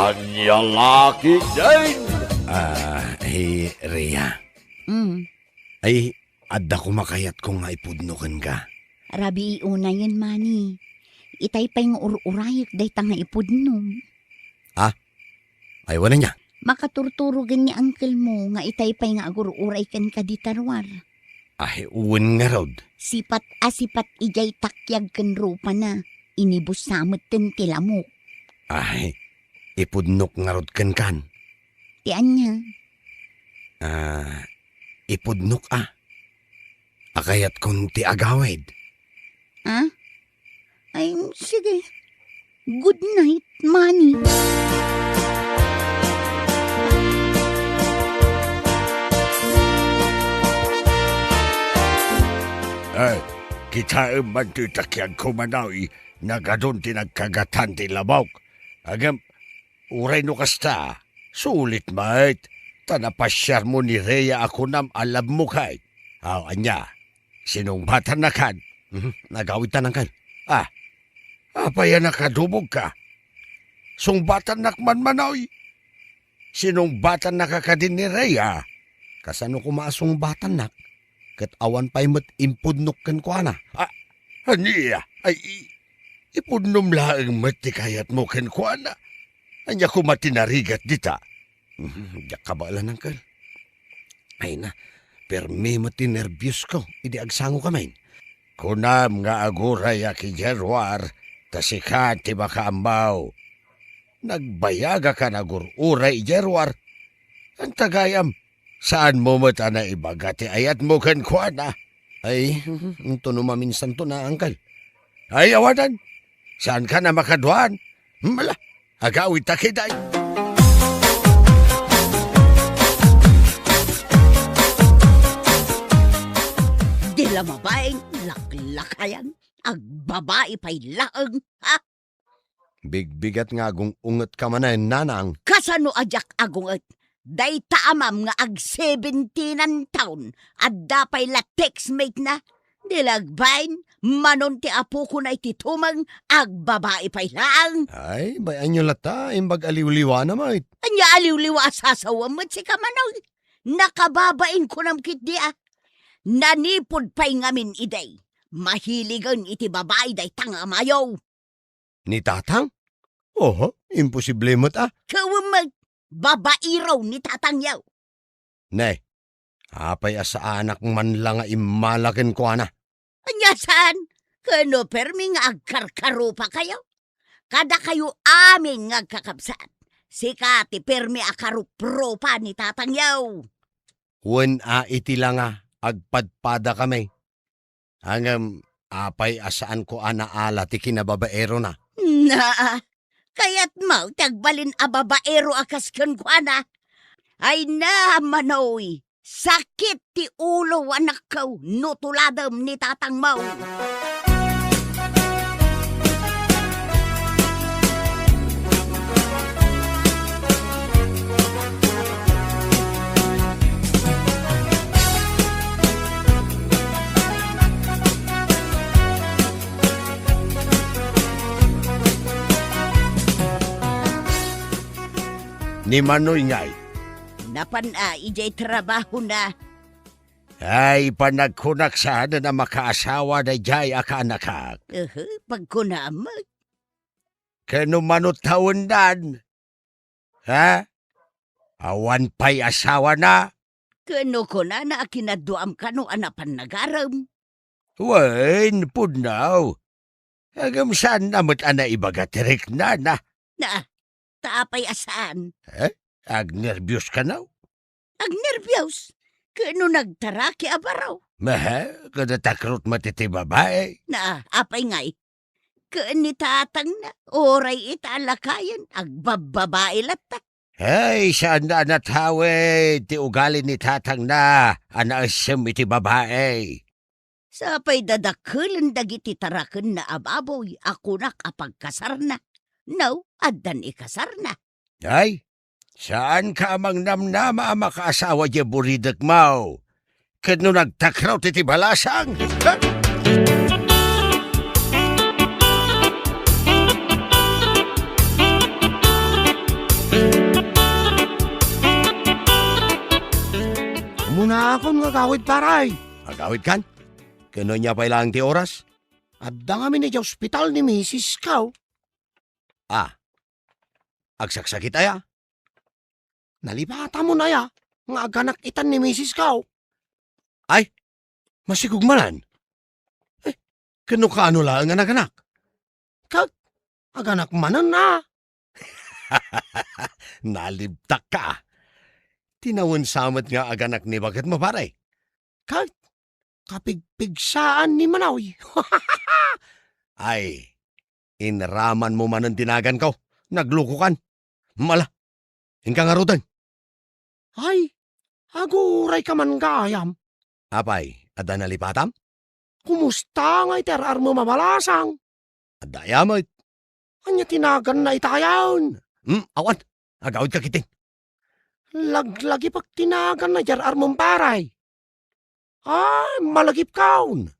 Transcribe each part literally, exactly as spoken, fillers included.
Ania la ketdin? Ah, hi Rhea. Mm. Ay, adda koma kayatko nga ipudno kenka. Rabii unayen, Manny. Itay pay nga ur-urayek dayta nga ipudnom. Ah? Ay, wen ania? Makaturturogen ni uncle mo nga itay pay nga agur-uray kenka dita ruar. Ay, wen ngarud. Sipat a sipat idiay takiag ken rupana. Inibus sa metten ti lamok. Ay, ipudnok ngarud kenkan. Ti ania? Ah, ipudnok a. A kayatkon ti agawid. Ah? Ay, sige. Good night, Manny. Ay, kitaem man ti takiagko, Manoy, nagadun ti nagkagatan ti lamok. Ngem, uray no kasta, sulit met, ta napasiarmo ni Rhea a kunam a love mo kay. Aw, ania? Sinungbatannakan? Mhm, nagawidtan, uncle. Ah, apay a nakadubogka? Sungbatannak man, Manoy. Sinungbatannaka kadi ni Rhea? Kasano koma a sungbatannak? Ket awan pay met impudnok kenkuana. Ah, ania? Ay, i-, ipudnom laeng met ti kayatmo kenkuana. Ania koma ti narigat dita? Mhm, diak kabaelan, uncle. Ay na, permi met ti nerbiosko idi agsangokami. Kunam nga agurayak idiay ruar, ta sika ti makaammo. Nagbayagakan agur-uray idiay ruar. Anta gayam, saanmo met a naibaga ti ayatmo kenkuana? Ay, mhm, intono maminsanto na, uncle. Ay, awanan. Saankan a makaduan? Mala, agawidta ketdi. Di la mabain, laklakayan, agbabai pay laeng, ha? Bigbigat nga agung-ungetka manen, nanang. Kasano a diak agunget? Dayta amam nga ag-seventeen-an taon, adda pay la textmate na. Di la agbain, manon ti apokona iti tumeng, agbabai pay laeng. Ay, bay-anyo latta, imbag aliwliwana met. Ania aliwliwa a sasawem met sika, Manoy? Nakababain kunam ketdi a. Nanipud pay ngamin idi. Mahiligen iti babai dayta nga amayo. Ni tatang? Oho, imposible met a. Ket wen met, babaero ni tatangyo. Ne, apay a saanak man la nga immala kenkuana? Ania saan? Ket no permi nga agkarkarupakayo? Kadakayo amin nga agkakabsat, sika ti permi a karuprupa ni tatangyo. Wen a iti la nga agpadpadakami. Ngem apay a saanko a naala ti kinababaerona? Naa, kayatmo ti agbalin a babaero a kas kenkuana? Ay na, Manoy, sakit ti ulo, anakko, no tuladem ni tatangmo. Ni Manoy ngay? Napan a idiay trabahona. Ay, panagkunak saanen a makaasawa daydiay a kaanakak. Ehe, pagkunam met. Ket no mano tawendan? Ha? Awan pay asawana? Ket no kunana a kinaduam kano a napan nagarem? Wen, pudno. Ngem saanna met a naibaga ti riknana. Na, ta apay a saan? Eh? Agnerbios kano? Agnerbios? Ket no nagtaraki a baro? Mehe, kada takrot met iti babai. Na, apay ngay? Ken ni tatangna, uray ita a lakayen, agbabbabai latta. Hey, saanna a natawid ti ugali ni tatangna a naessem iti babai. Sapay dadakkelen dagiti tarakenna a baboy a kunak a pagkasarna. No, addan ikasarna. Ay, saanka a mangnamnama a makaasawa diay buridekmo. Ket no nagtakrot iti balasang, ha? Agawid, pare. Agawidkan? Ken no ania pay laeng ti oras? Adda ngamin idiay ospital ni misisko. Ah, agsaksakit aya? Nalipatamon aya nga aganak itan ni misisko. Ay, masigug manen. Eh, ken no kaano laeng a naganak? Ket aganak manen a. Nalibtakka. Ti nawensa met nga aganak ni baketmo, pare. Ket kapigpigsaan ni Manoy. Ay, inramanmo manen ti naganko. Naglukokan. Mala, inka ngaruden. Ay, agurayka man gayam. Apay, adda nalipatam? Kumusta ngay ti ar-armem a balasang? Adda aya met. Ania ti naganna itayen? Hmm, awan. Agawidka ketdin. Laglagipek ti naganna idiay ar-armem, pare. Ay, malagipkon.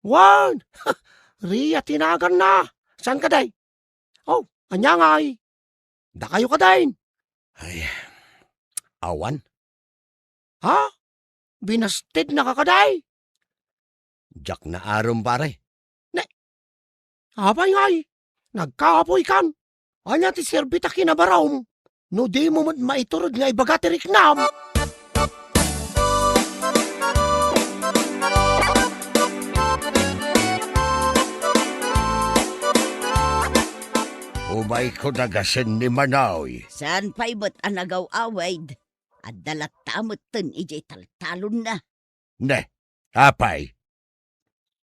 Wen, Ria ti naganna. Saan kadi? Oh, ania ngay? Dakayo kadin? Ay, awan. Ha? Binastidnaka kadi? Diak naarum, pare. Ne, apay ngay? Nagkaapuykan? Ania ti serbita kinabarom? No dimo met maiturod nga ibaga ti riknam. Umayko dagasen ni Manoy. Saan pay met a nagaw-awid? Adda latta metten idiay taltalonna. Ne, apay?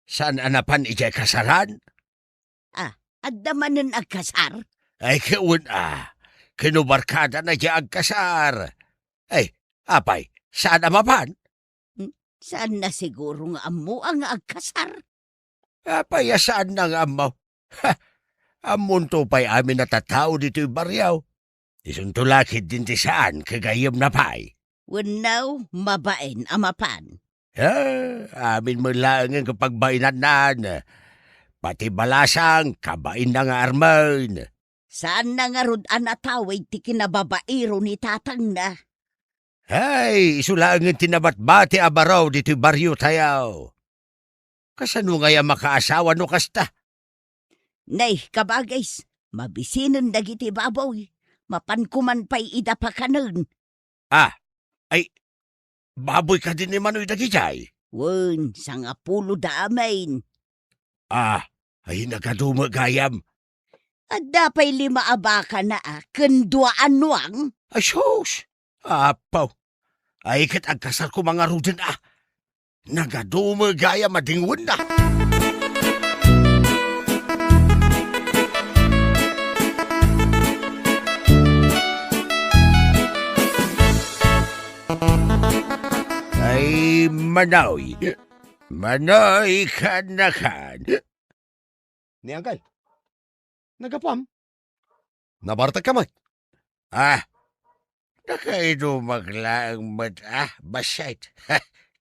Saan a napan idiay kasaran? Ah, adda manen agkasar? Ay, ket wen a. Ken no barkadana diay agkasar. Ay, apay, saan a mapan? Hmm, saanna siguro nga ammoa nga agkasar? Apay a saanna nga ammo? Ha! Ammonto pay amin a tattao ditoy barrio. Isunto la ketdin ti saan ket gayyemna pay. Wenno, mabain a mapan. Ah, amin met laengen ket pagbainannan. Pati balasang, kabainna nga armen. Saanna ngarud a natawid ti kinababaero ni tatangna? Hay, isu laengen ti nabatbati a baro ditoy barriotayo. Kasano ngay a makaasawa no kasta? Nay, kabagis, mabisinen dagiti baboy. Mapanko man pay ida pakanen. Ah, ay, baboy kadi ni Manoy dagijay? Wen, sangapulo da amin. Ah, ay, nagadu met gayam. Adda pay lima a bakana a ken dua a nuang. Ay, sus! Apo! Ay, ket agkasar koma ngaruden a. Nagadu met gayam a dingwenna. Ay, Manoy. Manoy, kaannakan. Ni Angkel. Naggapuam? Nabartekka met. Ah, nakainumak laeng met, ah, bassit.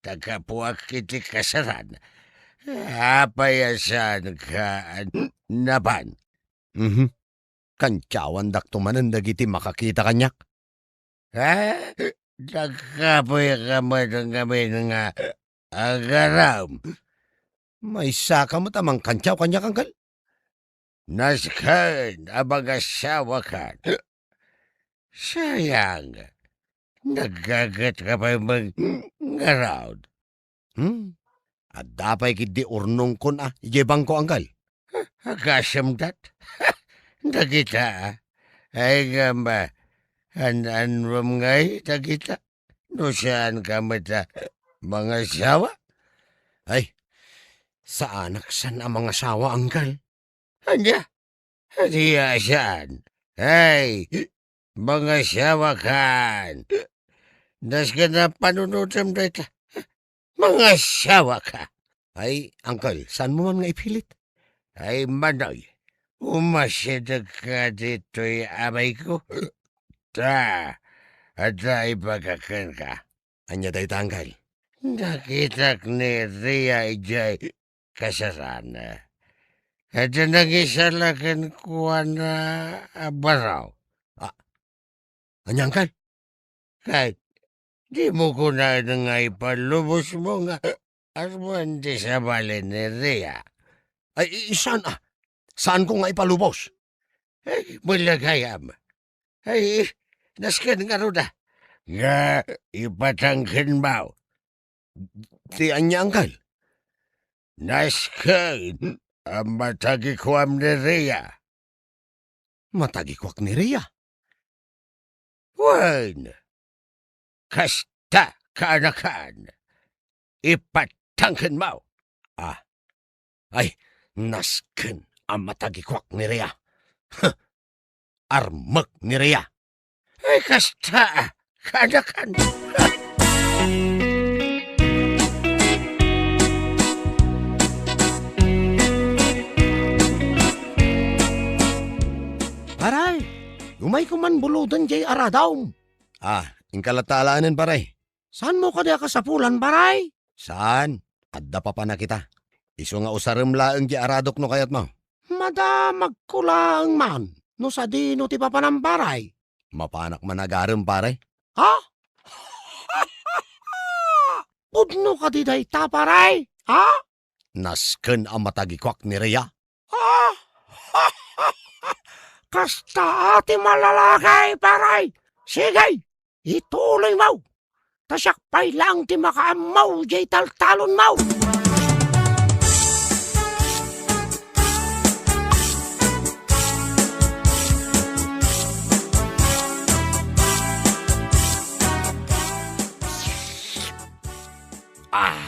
Naggapuak iti kasaran. Apay a saanka a napan? Mhm. Kantiawandakto manen dagiti makakita kaniak. Ha? Nagkapoyka met ngamin nga agaram. Maysaka met a mangkantiaw kaniak, Angkel? Nasken a mangasawakan. Sayang, naggagetka pay met ngarud. Hmm? Adda pay ketdi urnongkon a idiay bangko, Angkel. Aggasemdat? Dagita, a. Ay ngem, an-annuem ngay dagita? No saanka met a mangasawa? Ay, saanak saan a mangasawa, Angkel. Ania? Ania a saan? Ay, mangasawakan. Nasken a panunotem dayta. Mangasawaka. Ay, Angkel, saanmo man nga ipilit? Ay, Manoy, umasidegka ditoy, abayko. Ta, adda ibaga kenka. Ania dayta, Angkel? Nakitak ni Ria idiay kasaran. Adda nangisala kenkuana a baro. Ah, ania, Angkel? Ket Dimo kunaen nga ipalubosmo nga aruan ti sabali ni Rhea? Ay, i-, saan, ah? Saanko nga ipalubos? Ay, malagayam. Ay, nasken ngarud, ah. Nga ipatangkenmo. Ti ania, angkel? Nasken a matagikuam ni Rhea. Matagikuak ni Rhea? Wen, kasta, kaanakan. Ipatangkenmo. Ah, ay, nasken a matagikuak ni Rhea. Huh, armek ni Rhea. Ay, kasta, kaanakan. Paray, umayko man buloden jay aradom. Ah, inka latta alaenen, paray. Saanmo kadi a kasapulan, paray? Saan? Adda papanak ita. Isu nga usarem laeng ti aradok no kayatmo. Madamagko laeng man no sadino ti papanam, paray. Mapanak man agarem, paray. Ha? Pudno kadi dayta, paray? Ha? Nasken a matagikuak ni Rhea. Ah! Kasta a ti malalaki, paray! Sige, ituloymo! Ta siak pay laeng ti makaammo jay taltalonmo! Ah!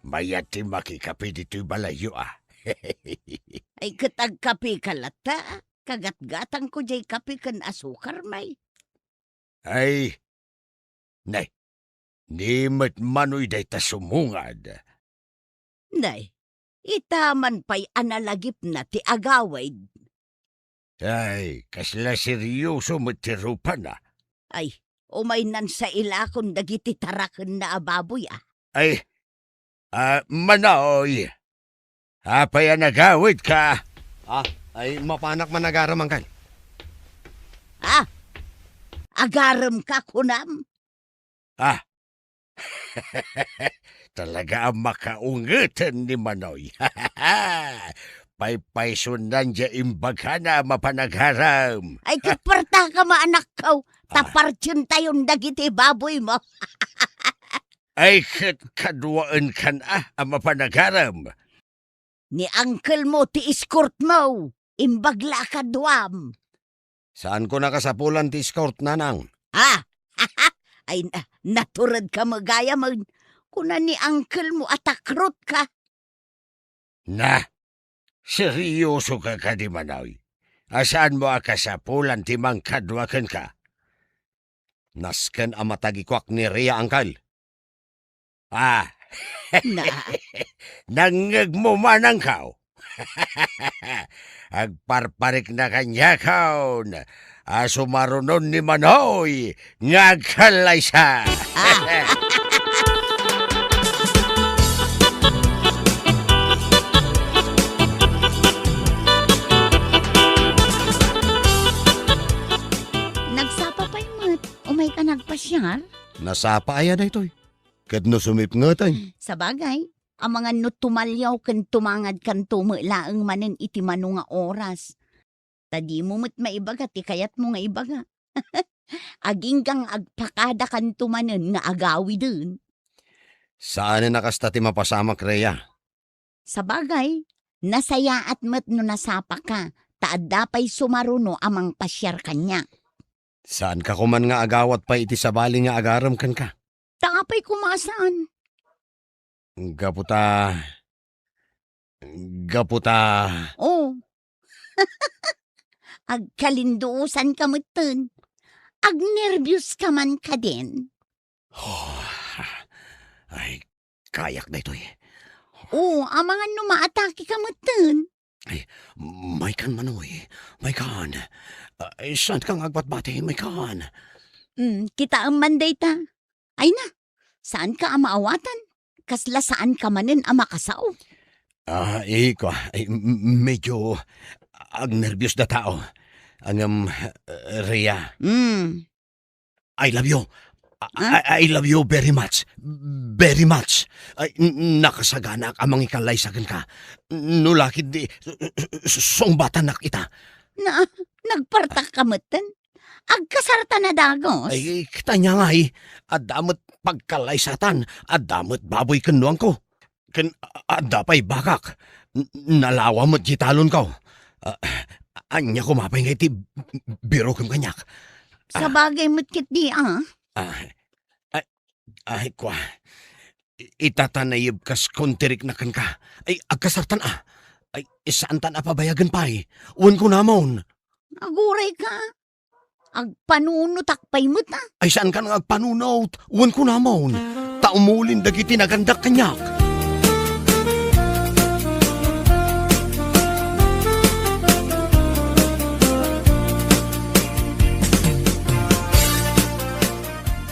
Mayat ti makikape ditoy balayyo, ah. Ay, ket agkapeka latta, ah. Kagatgatangko jay kape ken asukar, may. Ay, nay, ni met manoy dayta sumungad. Nay, ita man pay a nalagipna ti agawid. Ay, kasla seryoso met ti rupana. Ay, umaynan sa ilakon dagiti tarakenna a baboy, ah. Ay, ah, Manoy, apay a nagawidka? Ah, ay, mapanak man agarem, angkel. Ah, agaremka, kunam? Ah, talaga a makaungeten ni Manoy. Paypaysunan diay imbagana a mapan agarem. Ay, ket puartaka, maanakko, ta Ah. partientayon dagiti baboymo. Ay, ket kaduaenkan a, a mapan agarem. Ni angkelmo ti escortmo, imbag la a kaduam. Saanko a kasapulan ti escort, nanang. Ah! Ay, na-, naturedka met gayamen. Kuna ni angkelmo a takrotka. Na, seryosoka kadi, Manoy? A saanmo a kasapulan ti mangkadua kenka? Nasken a matagikuak ni Rhea, angkel. Ah. Na. Nangngegmo man, angkel? Agparparikna kaniakon a sumarunon ni Manoy nga agkallaysa. Ah. Nagsapa pay met, umayka nagpasiar? Nasapa aya daytoy? Ket no sumipngeten? Sabagay, amangan no tumaliaw ken tumangadkanto met laeng manen iti mano nga oras. Ta dimo met maibaga ti kayatmo nga ibaga. Agingga nga agpakadakanto manen nga agawiden. Saanen a kasta ti mapasamak, Rhea. Sabagay, nasayaat met no nasapaka, ta adda pay sumaruno a mangpasiar kaniak. Saanka koman nga agawat pay iti sabali nga agarem kenka? Ta apay koma a saan? Gapu ta, gapu ta. Oh. Agkalinduosanka metten. Agnerbios ka man kadin. Oh, ay, kayak daytoy. Oh, amangan no maatakeka metten. Ay, maykan, Manoy. Maykan. Ay, saanka nga agbatbati? Maykan. Mm, kitaem man dayta. Ay na, saanka a maawatan? Kasla saanka manen a makasao? Ah, iko, ay, m-, m-, medyo agnerbios da tao. Ngem, eh, Rhea. Mm. I love you. I, Ah? I, I love you very much. Very much. Ay, n-, nakasaganaak a mangikallaysa kenka. No la ketdi, s-, s-, sungbatanak ita. Na, nagpartak ka metten? Agkasarta na dagos? Ay, kita niya nga, eh. Adda met pagkallaysatan, adda met baboy ken nuangko. Ken a-, adda pay bakak. N-, nalawa met ti talonko. Ah, ania koma pay nga iti birokem kaniak? Ah. Sabagay met ketdi, ah. Ah, ay, ay, kua. I-, ita ta nayeb kas kontirikna kenka. Ay, agkasartan, ah. Ay, saantan a pabayagen pay. Wen kunamon. Aguray ka. Agpanunotak pay met, ah. Ay, saankan nga agpanunot? Wen kunamon. Ta umulin dagiti nagandak kaniak.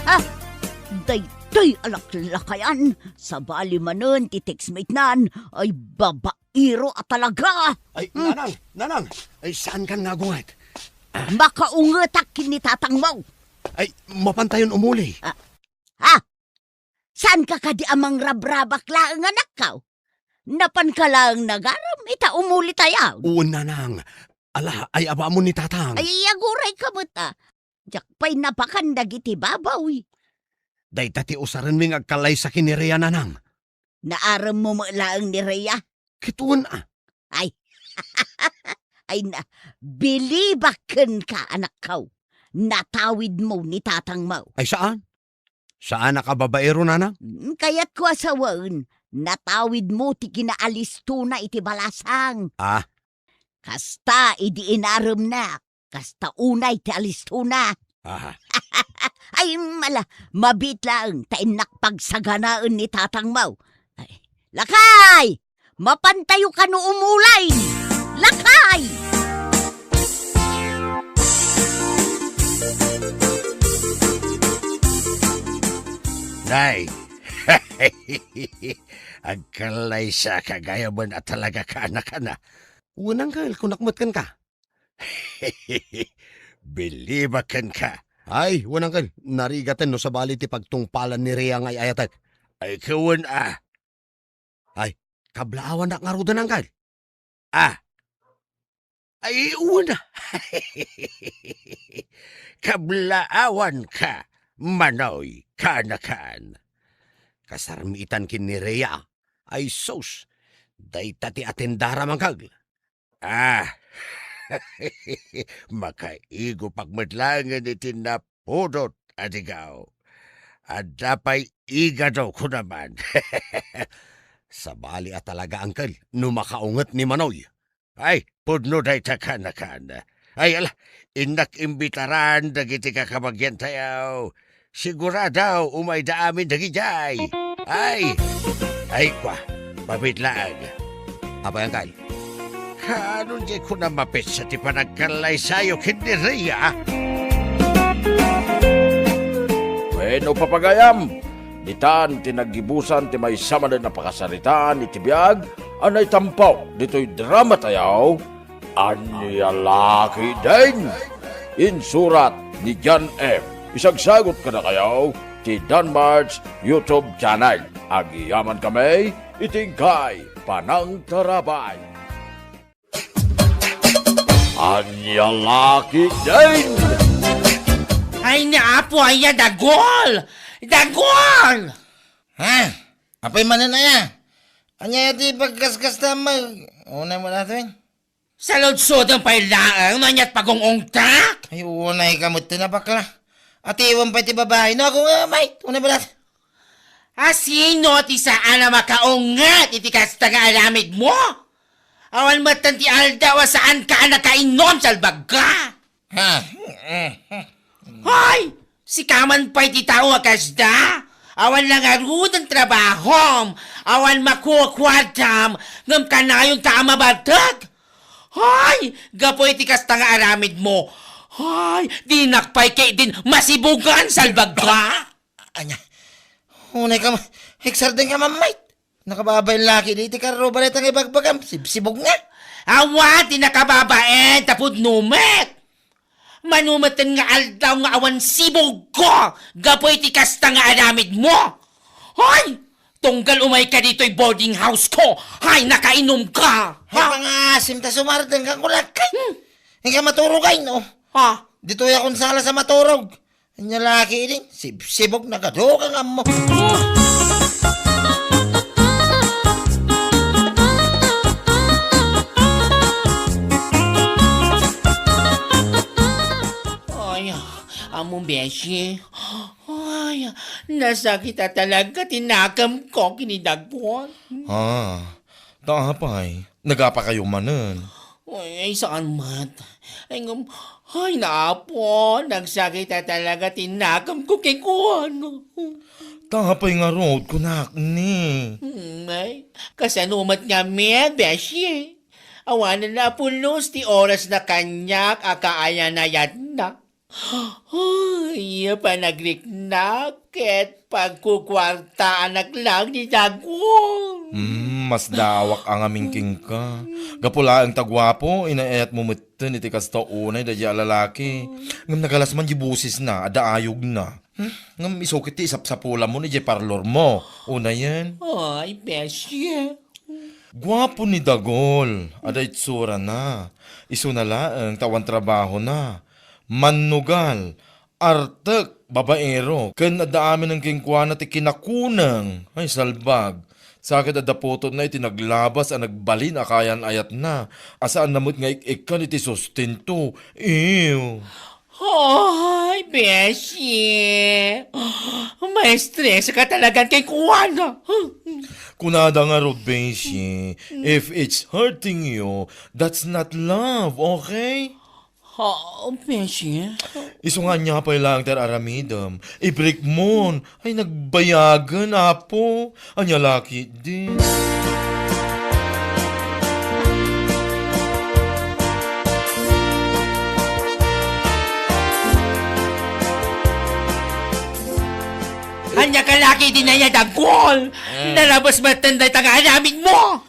Ah, daytoy a laklakayan, sabali manen ti textmate nan, ay baba-, iro a talaga. Ay, Hmm. Nanang, Nanang, ay, saankan nga agunget? Ah. Makaungetak ken ni tatangmo. Ay, mapantayon umuli. Ah, ha? Saanka kadi a mangrabrabak laeng, anakko? Napanka laeng nagarem, ita umulitayo. Wen, Nanang. Ala, ay, abaam ni tatang. Ay, aguray ka met, ah. Diak pay napakan dagiti baboy. Dayta ti usarenmi nga agkallaysa ken ni Rhea, Nanang. Naaremmo met laeng ni Rhea? Ket wen, ah. Ay. Ay na, bilibak kenka, anakko. Natawidmo ni tatangmo. Ay, saan? Saanak a babaero, Nanang? Mm, kayatko a sawen, natawidmo ti kinaalisto na iti balasang. Ah. Kasta idi inaremnak, kasta unay ti alisto na. Aha. Ay, mala, mabiit laeng ta innak pagsaganaen ni tatangmo. Ay, lakay! Mapantayo kano umulay! Lakay! Nay! Agkallaysaka gayamen a talaga, kaanakana. Wen, uncle, kunak met kenka. Bilibak kenka. Ay, wen, uncle, narigaten no sabali ti pagtungpalan ni Rhea nga ay-ayatek. Ay, ket wen, ah. Ay, kablaawannak ngaruden, uncle. Ah. Ay, wen. Kablaawanka, Manoy, kaanakan. Kasarmiitan ken ni Rhea. Ay, sus. Dayta ti atendara, uncle. Ah, makaigopak met laengen iti napudot a digaw. Adda pay igado, kunaman. Sabali a talaga, uncle, no makaunget ni Manoy. Ay, pudno dayta, kaanakan. Ay, ala, innak imbitaran dagiti kakabagiantayo. Sigurado, umayda amin dagidiay. Ay! Ay, kua, mabiit laeng. Apay, uncle? Kaano diay kuna mapetsa ti panagkallaysayo ken ni Rhea? Wenno, papagayam, ditan ti naggibusan ti maysa manen a pakasaritaan iti biag a naitampo ditoy dramatayo. Ania la ketdin? Insurat ni John M. Isagsagut kadakayo ti Danmart's YouTube channel. Agyaman kami iti inkay panangtarabay. Ania la ketdin? Ay, ni Apo aya, dagol! Dagol! Ha? Apay manen aya? Ania ti pagkaskas ta mag-, unay mo natin? Saludsodem pay laeng no ania't pagung-ungtak? Ay, unay ka met ti nabakla. Atiwem pay ti babai. No, ako nga, mate. Unay balat. A sino ti saan a makaunget iti kasta nga aramidmo? Awan metten ti aldaw a saanka a nakainnom, salbagka. Ha? Hoy! Sika man pay ti tao a kasda? Awan la ngaruden trabahom, awan makukuartam, ngem kanayonka a mabartek? Hoy! Gapu iti kasta nga aramidmo, hoy! Dinak pay ketdin masibugan, salbagka! Ania? Unay ka ma-, eksarden ka, mammate. Nakababain la ketdi iti karruba dayta nga ibagbagam. Sibsibog nga. Awan ti nakababain, ta pudno met. Mano metten nga aldaw nga awan sibugko gapu iti kasta nga aramidmo? Hoy! Tunggal umayka ditoy boarding house ko! Hay, nakainumka! Hay, ha? Pangaasim ta sumardeng ka, kulak kay. Hmm. Ika maturog ay, no? Ha? Ditoy akong sala sa maturog. Anya laki ini, sibsibog na kaduka nga mo. Ay, amo, beshi. Ay, nasakit a talaga ti nakemko ken ni Dagwal. Ah, ta apay, nagapakayo manen? Ay, ay, saan met? Ay, ngem, ay, naapo, nagsakit a talaga ti nakemko kenkuana. Ta apay ngarud, kunak ni? Hmm, ay, kasano met ngamin, beshi? Awanen a pulos ti oras na kaniak a kaayan-ayatna. Ay, panagriknak ket pagkukuartaanak lang ni Dagwal. Hmm, masdaawak a ngamin kenka. Gapu laeng ta guapo, inay-ayatmo metten iti kasta unay daydiay a lalaki. Ngem nagalas man di bosesna, adda ayogna. Hmm, ngem isu ket ti isapsapulamon idiay parlormo. Unayen. Ay, beshi. Guapo ni Dagol, adda itsurana. Isuna laeng ta awan trabahona. Mannugal, artek, babaero, ken adda aminen kenkuana ti kinakuneng. Ay, salbag. Sa ket adda putotna iti naglabas a nagbalin a kaayan-ayatna, a saanna met nga ik-ikkan iti sustento. Ew. Ay, beshi. Maestresak a talaga kenkuana. Kunada ngarud, beshi, if it's hurting you, that's not love, okay? Ha, beshi? Isu nga ania pay laeng ti ar-aramidem. Ibreak mon. Ay, nagbayagen, Apo. Ania la ketdi? Ania ka la ketdi, Dagol? Hmm. Nalabas met dayta nga aramidmo.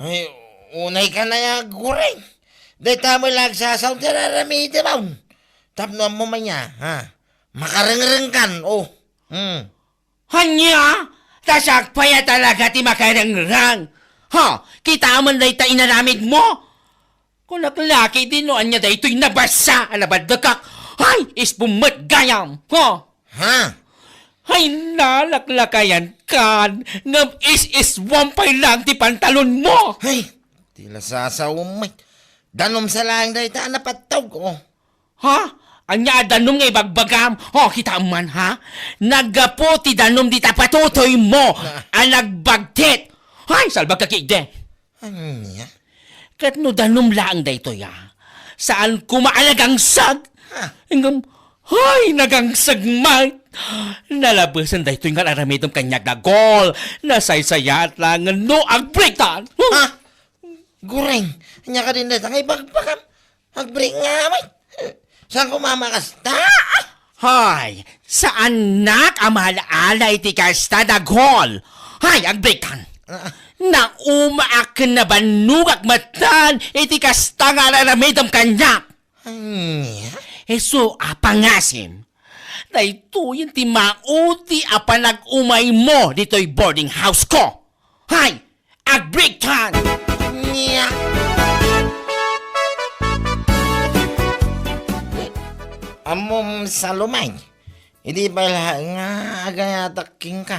Ay, unay ka na ya, Guring. Dayta met la agsasaon ti ar-aramidem. Tapno ammo man ya, ha? Makarengreng kan, oh. Hmm. Ania? Ta siak pay a talaga ti makarengreng. Ha? Kitaem dayta inaramidmo? Kunak la ketdi no ania daytoy nabasa a nabaddekak. Hay, ispum met gayam. Ha? Ha? Hay, nalaklakayan kan, ngem is-iswam pay lang ti pantalonmo. Hay, ti la sasaom met. Danum sa laeng dayta a napattog, oh. Ha? Ania a danum nga ibagbagam? Oh, kitaem man, ha? Naggapu ti danum dita patutoymo a nagbagtit. Hay, salbag ka ketdi. Ania? Ket no danum laeng daytoy, a, saan koma a nagangsag. Ha? Ngem, hay, nagangsag met. Nalabesen daytoy nga ar-aramidem kaniak, Dagol. Nasaysayaat laengen no agbreaktan. Ha? Guring, ania kadin dayta nga ibagbagam? Agbreak nga met. Saan koma a makasta? Hay, saannak a maala-ala iti kasta, Dagol. Hay, agbreaktan. Ah. Naumaak ken nabannogak metten iti kasta nga ar-aramidem kaniak. Ania? Isu a pangasim. Daytoyen ti maudi a panag-umaymo ditoy boarding house ko. Hay! Agbreaktan! Nia? Ammom, Salome, idi pay la nga agayatak kenka,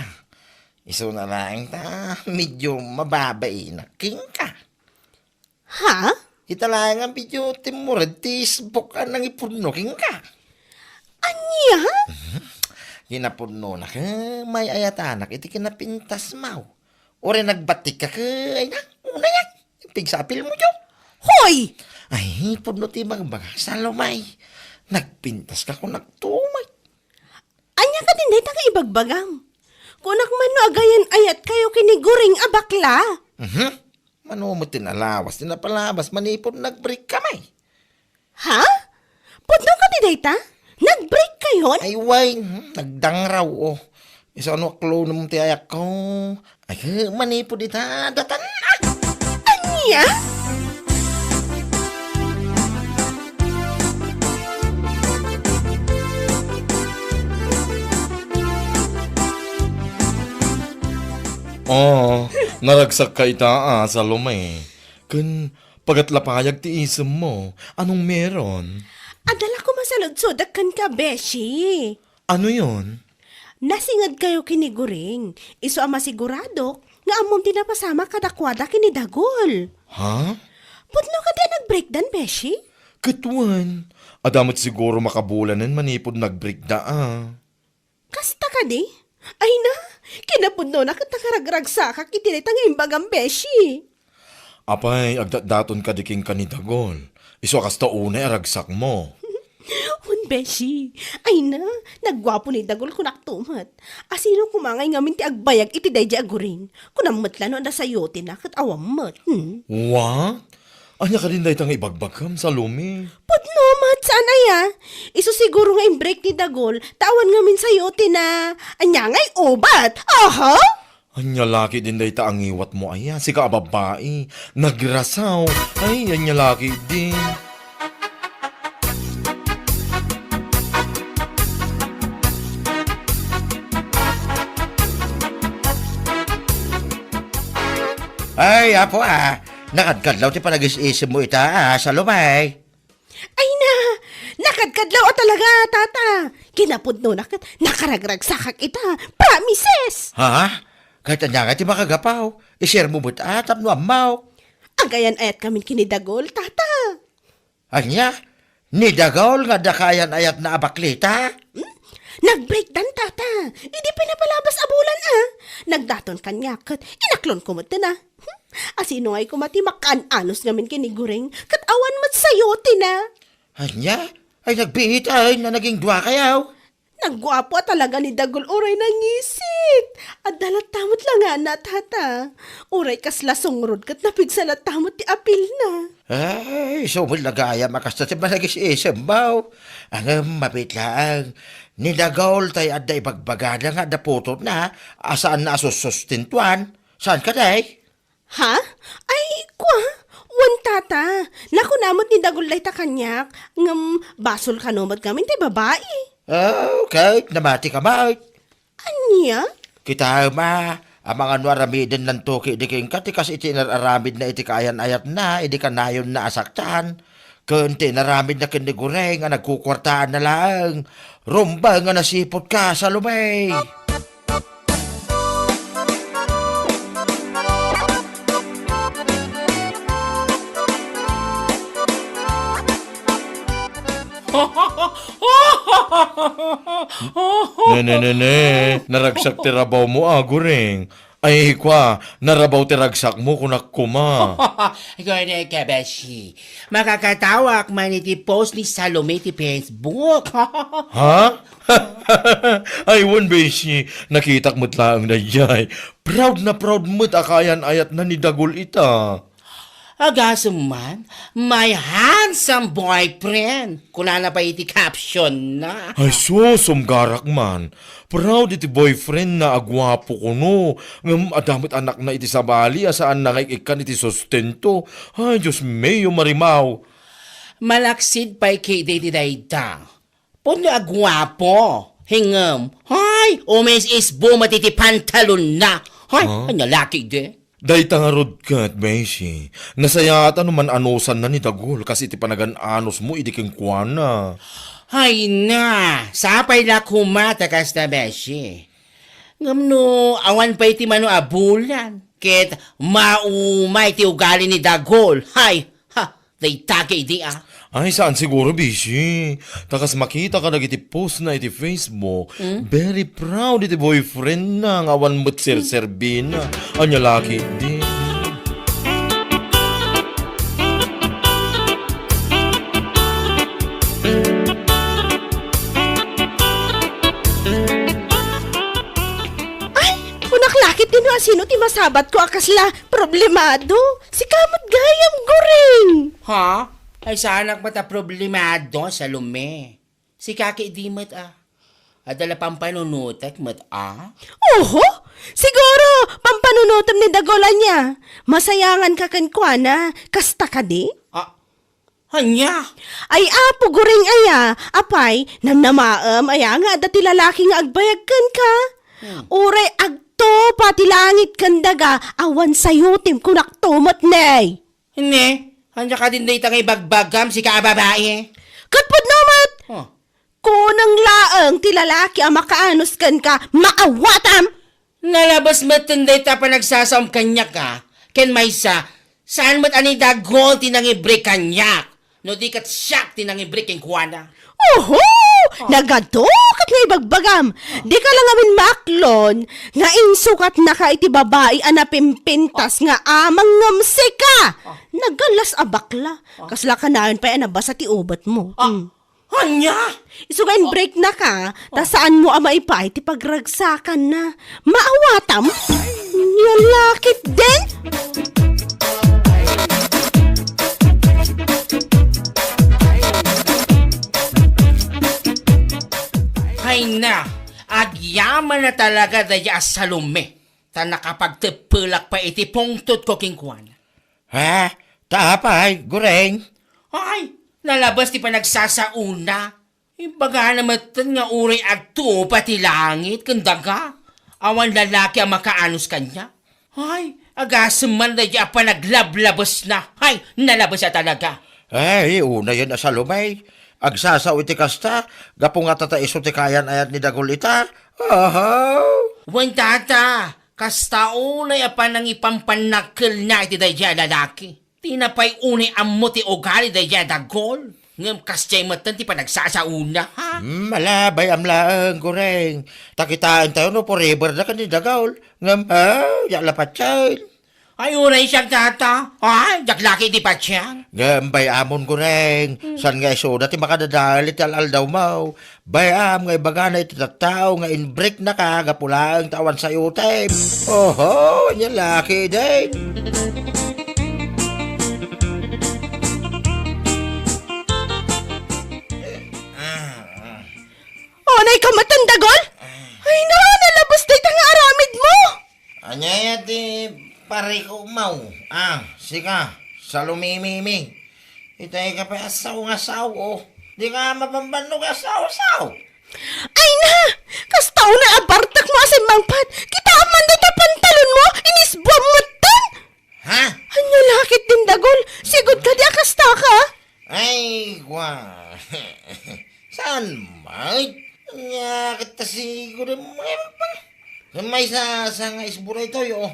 isuna laeng ta medio mababainak kenka. Ha? Ita laeng a medio timmured ti isbok a nangipudno kenka. Ania? Mhm. Kinapudnona ket may-ayatanak iti kinapintasmo. Uray nagbattikka ket, ay na, una yan. Pigsapilmo, Diyo. Hoy! Ay, pudno ti ibagbagak, Salome. Nagpintaska kunak tumay. Ania kadin dayta nga ibagbagam? Kunak man no agayan-ayatkayo ken ni Guring a bakla. Mhm. Mano met ti nalawas ti napalabas manipud nag-break kami. Ha? Pudno kadi dayta? Nag-break kayon? Ay, way, hmm, nagdangraw, oh. Isu a no aklonem ti ayakko. Ay, manipud ita, datan, ah! Ania? Oh, naragsak ka ita a, Salome. Ken pagatla pay ti isemmo. Anong meron? Adda la koma saludsodek kenka, beshi. Ano yon? Nasinged kayo ken ni Guring. Isu a masiguradok nga ammom ti napasamak kadakuada ken ni Dagul. Ha? Pudno kadi a nagbreakdan, beshi? Ket wen, adda met siguro makabulanen manipud nagbreakda a. Kasta kadi? Ay na, kinapudnona ket nakaragragsakak iti dayta nga imbagam, beshi. Apay, agdatdaton kadi kenka ni Dagul. Isu a kasta unay a ragsakmo. Wen, beshi. Ay na, nagguapo ni Dagul, kunakto met. Asino koma ngay ngamin ti agbayag iti daydiay a Guring? Kunam met la no adda sayotina ket awan met. Hmm? Wa? Ania kadin dayta nga ibagbagam, Salome? Pudno met, saan aya? Isu siguro nga imbreak ni Dagul, ta awan ngamin sayotina. Ania ngay ubat? Aha! Ania la ketdin dayta a ngiwatmo aya, sika a babbai, nagrasaw. Ay, ania la ketdin. Ay, apo, ah. Nakadkadlaw ti panagis-isemmo ita, ah, Salome. Ay na, nakadkadlaw a talaga, tata. Kinapudnona ket nakaragragsakak ita. Promises! Ha? Ket ania nga ti makagapaw? I-share mo met a tapno ammok. Agayan-ayat ngamin ken ni Dagul, tata. Ania? Ni Dagul nga adda kaayan-ayatna a baklita? Hmm? Nagbreakdan, tata. Idi pinapalabas a bulan, a. Nagdaton kaniak ket inaklonko met dina. Hmm? Asino ngay koma ti makaan-anos ngamin ken ni Guring ket awan met sayotina? Ania? Ay, nagbiit ay na naging dua kayo. Nagguapo a talaga ni Dagul uray nangisit. Adda latta met la nga na, tata. Uray kasla sungrod ket napigsa latta met ti apilna. Ay, isu met la gayam a kasta ti managis-isemmo. Ngem mabiit laeng, ni Dagul tay adda ibagbagana nga adda putotna a saanna a sussustentuan. Saan kadi? Ha? Ay, kua? Wen, tata. Nakuna met ni Dagul dayta kaniak, ngem basol kano met ngamin ti babai. Ah, okay. Namati ka met. Ania? Kitaem a, amangan no aramidennanto ketdi kenka ti kas iti inar-aramidna iti kaayan-ayatna idi kanayonna a saktan. Ken ti inaramidna ken ni Guring a nagkukuartaanna laeng. Rumbeng a nasiputka, Salome! Ne, ne, ne, ne. Naragsak ti rabawmo, a, Guring. Ay, kua, narabaw ti ragsakmo, kunak koma. Gone ka, beshi. Makakatawak man iti post ni Salome ti Facebook. Ha? Ay, wen, beshi. Nakitak met laeng daydiay. Proud na proud met a kaayan-ayatna ni Dagul ita. Agasem man, "My handsome boyfriend," kunana pay iti caption na. Ay sus, sumgarak man. Proud iti boyfriend na a guapo kuno. Ngem adda met anakna iti sabali a saan na nga ik-ikkan iti sustento. Ay, Dios mio, Marimao. Malaksid pay ketdi iti dayta. Pudno a guapo. Ngem, hay, umis-isbo met iti pantalonna. Hay, Huh? Ania la ketdi? Dayta ngarud ket, beshi, nasayaat a no man-anosanna ni Dagul kas iti panagan-anosmo idi kenkuana. Hay na, sapay la koma ta kasta, beshi. Ngem no awan pay ti mano a bulan, ket maumay ti ugali ni Dagul. Hay, ha, Dayta ketdi, a. Ay, saan siguro, beshi. Ta kas makita kadagiti post na iti Facebook, Hmm? Very proud iti boyfriend na nga awan met serserbina. Ania la ketdi. Ay, kunak la ketdi no asino ti masabatko a kasla problemado. Sika met gayam, Guring. Ha? Ay, saanak met a problemado, Salome. Sika ketdi met, a. Adda la pampanunotek met, a. Oho! Siguro, pampanunotem ni Dagul ania. Masayangan ka kenkuana. Kasta kadi? A, ania? Ay, Apo Guring aya. Apay, namnamaem aya nga adda ti lalaki nga agbayag kenka? Hmm. Uray ag- Tupa ti langit ken daga, awan sayo ti kunakto met, ne. Ne, ania kadin dayta nga ibagbagam, sika a babai? Ket pudno met! Oh. Kunang laeng ti lalaki a makaanus kenka, maawatam! Nalabas met dayta a panagsasaom kaniak, a. Ken maysa, saan met a ni Dagol ti nangibrek kaniak, no di ket siak ti nangibrek kenkuana. Oho! Oh. Nagadu ket nga ibagbagam. Oh. Dika la ngamin maaklon nga insukatnaka iti babai a napimpintas nga amang ngem sika. Oh. Nagalas a bakla. Oh. Kasla kanayon pay a nabasa ti ubetmo. Ah. Hmm. Ania? Isu nga inbreaknaka, ta Oh. saanmo a maipaay ti pagragsakanna. Maawatam? Nia lakit den? Ay na, agyaman na talaga daydi a Salome, ta nakapagteppelak pay iti pungtotko kenkuana. Ha? Ta apay, Goreng? Ay, nalabas ti panagsasaona. Imbagana metten nga uray agtupa ti langit ken daga, awan lalaki a makaanus kaniak. Ay, agasem man daydi a panaglablabasen. Ay, nalabas a talaga. Ay, unayen a Salome. Agsasao iti kasta, gapu nga tata isu ti kayan-ayat ni Dagol ita. Aha. Wen, tata, kasta unay a panangipampannakkelna iti daydi a lalaki. Dina pay unay ammo ti ugali daydi a Dagol, ngem kasdiay metten ti panagsasaona, ha? Hmm, ala, bay-am laeng, Goreng. Ta kitaentayo no forever da ken ni Dagol. Ngem, ha, diak la patien. Ay, uray siak, tata. Ay, diak la ketdi patien. Ngem bay-amon, Goreng. Hmm. Saan nga isuda ti makadadael iti al-aldawmo? Bay-am nga ibagana iti tattao nga inbreaknaka gapu laeng ta awan sayotem. Oho, ania lakit den. Unay ka metten, Dagol? Ay, na, nalabas dayta nga aramidmo. Ania ti parikukmo? Ah, sika, Salome Mimi. Itay ka pay a sao nga sao, oh. Dika mabambannog a sao-sao. Ay na! Kasta unay a bartekmo a simmangpet. Kitaem man dayta pantalonmo, inisbuam metten! Ha? Ania lakit den, Dagol? Sigud kadi a kastaka? Ay, kwa. Saan met? Ania ket ta sigud a maysa, saan nga isbu daytoy, oh.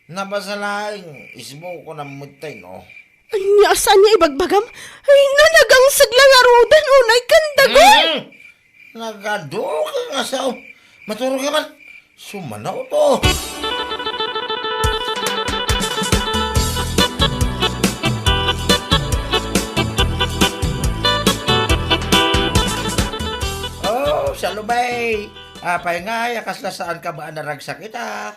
Nabasa laeng, isbu ko nammet tay, no? Ania, saan nga ibagbagam? Ay, na, nagangseg la ngaruden, unay ken, Dagol! Mm. Nagadu ka nga sao. Maturog ka man. Sumanaw to. Oh, Salome. Apay ngay a kasla saan ka met a naragsak ita?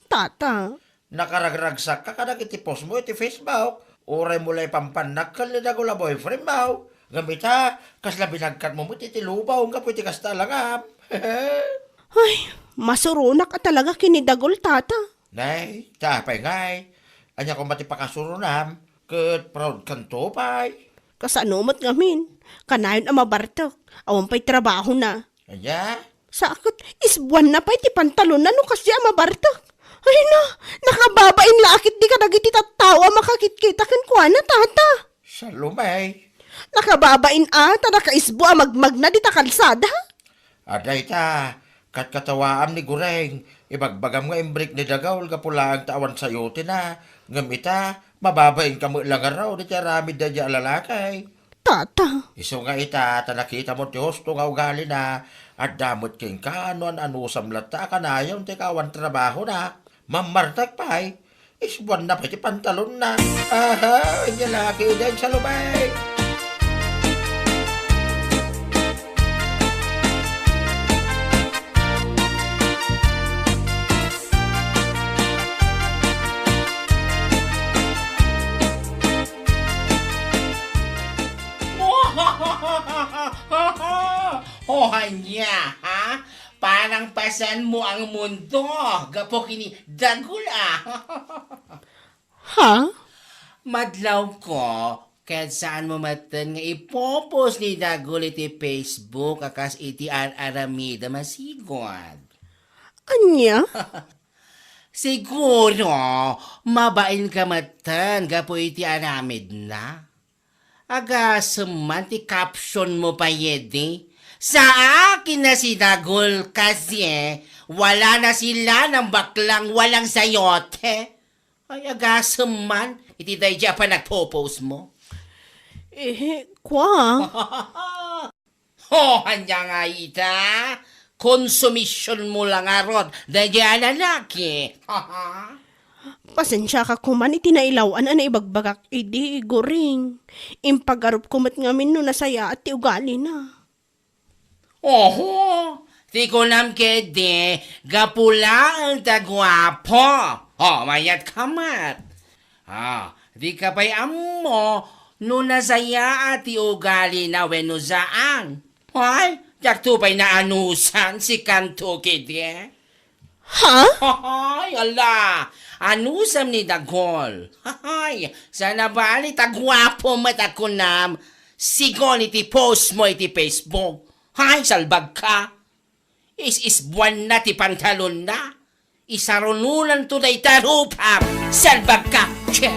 Tata. Nakaragragsakka kadagiti postmo iti Facebook. Uraymo la ipampannakkel ni Dagol a boyfriendmo. Ngem ita, kasla binagkatmo met iti lubong gapu iti kasta a langam. Ay, masuronak a talaga ken ni Dagol, tata. Nay, ta apay ngay? Ania koma ti pakasuronam? Ket proud kanto pay? Kasano met ngamin? Kanayon a mabartek. Awan pay trabahona. Ania? Sa ket, isbuanna pay ti pantalonna no kasdi a mabartek. Ay na, nakababain la a ketdi kadagiti tattao a makakitkita kenkuana, tata. Salome. Nakababain a, ta nakaisbu a magmagna dita kalsada. Adda ita, katkatawaam ni Goreng, ibagbagam nga imbreak ni Dagol gapu laeng ta awan sayotenna, ngem ita, mababain ka met la ngarud iti aramid daydi a lalaki. Tata. Isu nga ita, ta nakitamon ti husto nga ugalina, adda met kenka no an-anusam latta a kanayon ti kaawan trabahona. Mammartek pay, isbuanna pay ti pantalonna. Aha, ania lakit den, Salome. O ania, ha? Parang pasanmo ang mundo, gapu ken ni Dagol, a. Ha? Madlawko, ket saanmo metten nga ipo-post ni Dagol iti Facebook a kas iti ar-aramidem a sigud. Ania? Siguro, mabain ka metten gapu iti aramidna. Agasem man ti caption mo pay idi. Sa akin na si Dagul kasi, wala na sila ng baklang walang sayote. Ay, agasem man iti daydi a panagpo-post mo. Eh, kwa? Ho, ania nga ita? Konsumision mo la ngarud daydi a lalaki. Pasensiaka koman iti nailaw-an a naibagbagak idi, Guring. Impagarupko met ngamin no nasayaat ti ugalina. Oho, ti kunam ketdi, gapu laeng ta guapo. O, mayat ka met. Ah, di ka pay ammo no nasayaat ti ugalina wenno saan. Ay, diakto pay naanusan si kanto ketdi. Ha? Ay, ala, anusam ni Dagol. Ay, sana bali ta guapo met a kunam, sigun iti post mo iti Facebook. Ay, salbag ka. Is-isbuanna ti pantalonna. Isarunonanto dayta rupam. Salbag ka. Che.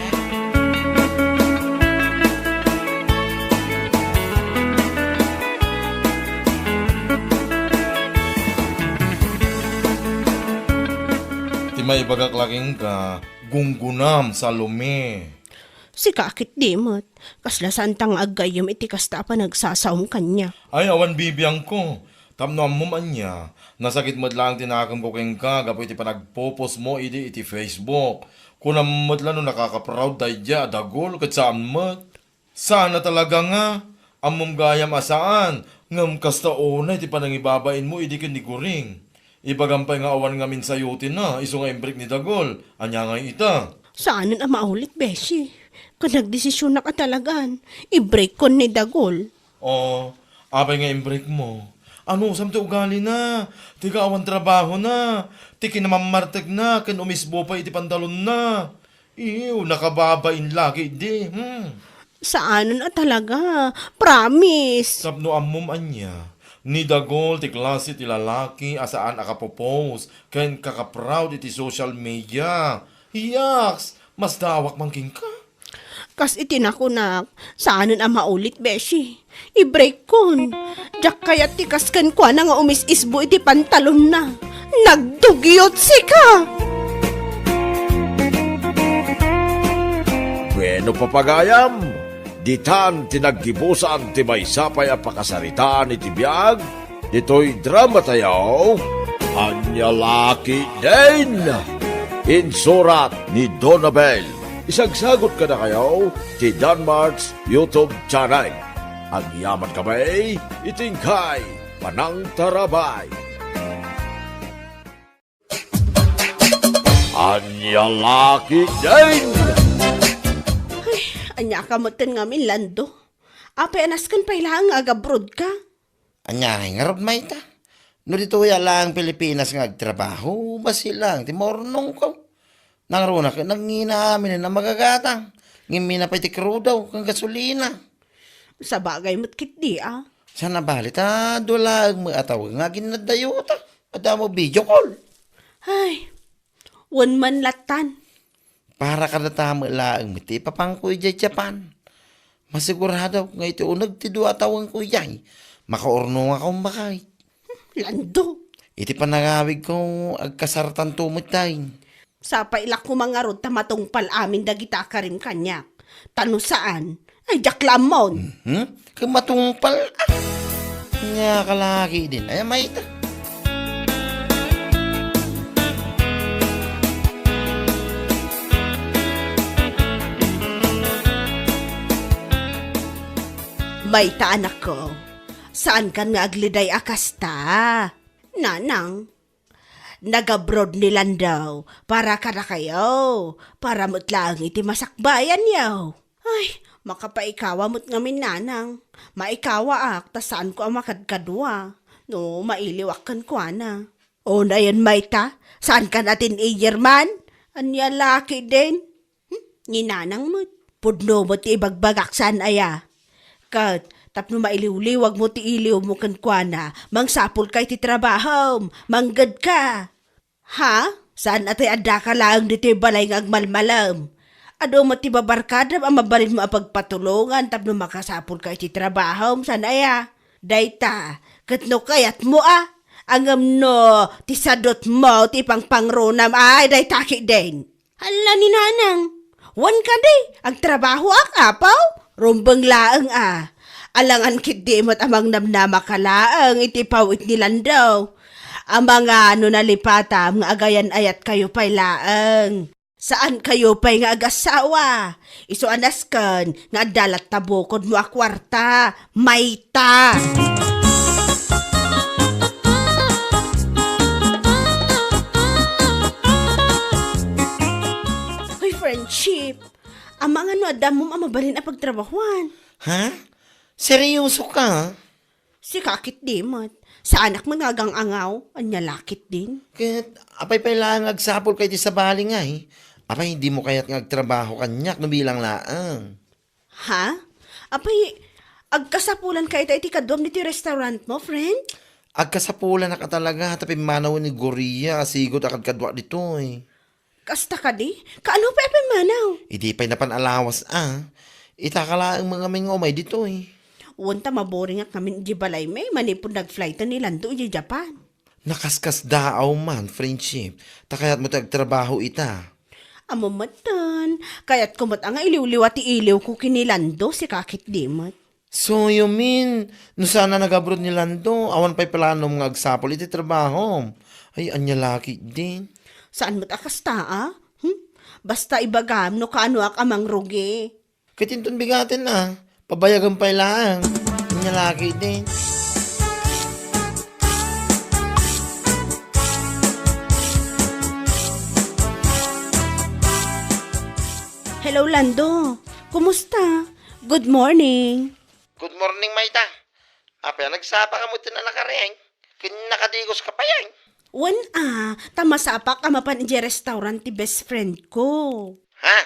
Ti maibagak la kenka, gunggonam, Salome. Sika ketdi met, kasla saanta nga aggayyem iti kasta a panagsasaom kaniak. Ay, awan bibiangko. Tapno ammom ania, nasakit met laeng ti nakemko kenka gapu iti panagpo-post mo idi iti Facebook. Kunam met la no nakaka-proud daydiay a Dagol ket saan met. Saan a talaga nga, ammom gayam a saan, ngem kasta unay ti panangibabain mo idi ken ni Guring. Ibagam pay nga awan ngamin sayotenna, isu nga imbreak ni Dagol. Ania ngay ita? Saanen a maulit, beshi. Ket nagdesisionak a talagan, ibreakkon ni Dagol. O, apay nga imbreak mo? Anusam ti ugalina, ti kaawan trabahona, ti kinamammartekna ken umisbo pay iti pantalonna. Iw, nakababain la ketdi, hmm. Saanen a talaga, promise. Tapno ammom ania, ni Dagol ti klase ti lalaki a saan a kapopost ken kakaproud iti social media. Yaks, masdawak man kenka. Kas iti nakunak, saanen a maulit, beshi. Ibreakkon. Diak kayat ti kas kenkuana nga umis-isbo iti pantalonna. Nagdugyot sika! Bueno, papagayam, ditan ti naggibusan ti maysa pay a pakasaritaan iti biag ditoy dramatayo, Ania La Ketdin! Insurat ni Donabel. Isagsagut kadakayo ti Danmart's YouTube channel. Agyaman kami iti inkay panangtarabay. Ania La Ketdin! Ay, ania ka metten ngamin, Lando? Apay a nasken pay laeng nga agabroad ka? Ania ngay ngarud, mayta? No ditoy a laeng Pilipinas nga agtrabaho, bassit laeng ti maurnongko. Nangruna ket nangina aminen a magagatang. Ngem mina pay ti krudo ken gasolina. Sabagay met ketdi a. Saan a bali ta dua laeng met a tawen nga aginnaddayo ta. Adda mo video call. Ay, wen man lattan. Para kadata met laeng met ti ipapanko idiay Japan. Masigurado nga iti uneg ti dua a tawenko idiay, makaurnongakon baket. Lando. Iti panangawigko, agkasartanto met tay. Sapay la koma ngarud ta matungpal amin dagita a karim kaniak. Ta no saan, ay diak la ammon. Mhm. Ket matungpal, ah. Ania ka La Ketdin, ay mayta. Mayta, anakko, saankan nga agliday a kasta. Nanang, nagabroad ni Lando para kadakayo, para met laeng iti masakbayanyo. Ay, makapaikawa met ngamin, nanang. Maikawaak ta saanko a makadkadua no mailiwak kenkuana. Unayen mayta, saankan a teenager man? Ania La Ketdin? Hmm, ni nanang met. Pudno met ti ibagbagak saan aya. Ket tapno mailiwliwag mo ti iliw mo kenkuana, mangsapul ka iti trabahom, mangged ka. Ha? Saan a tay addaka laeng ditoy balay nga agmalmalem. Adu met ti babarkadam a mabalinmo a pagpatulongan tapno makasapulka iti trabahom, saan aya? Dayta, ket no kayatmo a, ngem no ti sadutmo ti pangpangronam, ay, dayta ketdin. Hala ni Nanang, wen kadi, agtrabahoak, apo? Rumbeng laeng a. Alangan ketdi met a mangnamnamaka laeng iti pawit ni Lando. Amangan no nalipatam nga agayan-ayatkayo pay laeng. Saankayo pay nga agasawa. Isu a nasken nga adda latta bukodmo a kuarta. Mayta! Hoy, friendship. Amangan no adda ammom a mabalin a pagtrabahuan. Ha? Seryoso ka? Sika ketdi met. Saanak met nga agang-angaw. Ania la ketdin? Ket apay pay laeng nga agsapulka iti sabali ngay? Apay, dimo kayat nga agtrabaho kaniak no bilang laeng? Ha? Apay, agkasapulanka ita iti kaduam ditoy restaurantmo, friend? Agkasapulannaka talaga ta pimmanawen ni Gloria a sigud a kadkaduak ditoy. Kasta kadi? Kaano pay a pimmanaw? Idi pay napan a lawas a. Itaka laeng ngamin nga umay ditoy. Wen ta maboringak ngamin idiay balaymi manipud nag-flighten ni Lando idiay Japan. Nakaskasdaaw man, friendship, ta kayatmo ti agtrabaho ita. Ammom metten, kayatko met a nga iliwliwa ti iliwko ken ni Lando, sika ketdi met. So, you mean, no saan a nag-abroad ni Lando, awan pay planom nga agsapul iti trabahom? Ay, ania la ketdin? Saan met a kasta, a? Hmm? Basta ibagam no kaanoak a mangrugi. Ket inton bigaten a, pabayagem pay laeng. Ania la ketdin? Hello, Lando. Kumusta? Good morning. Good morning, Mayta. Apay a nagsapaka met a nakarieng? Ken nakadiguska pay, ay? Wen a, ta masapak a mapan idiay restaurant ti best friend ko. Ha?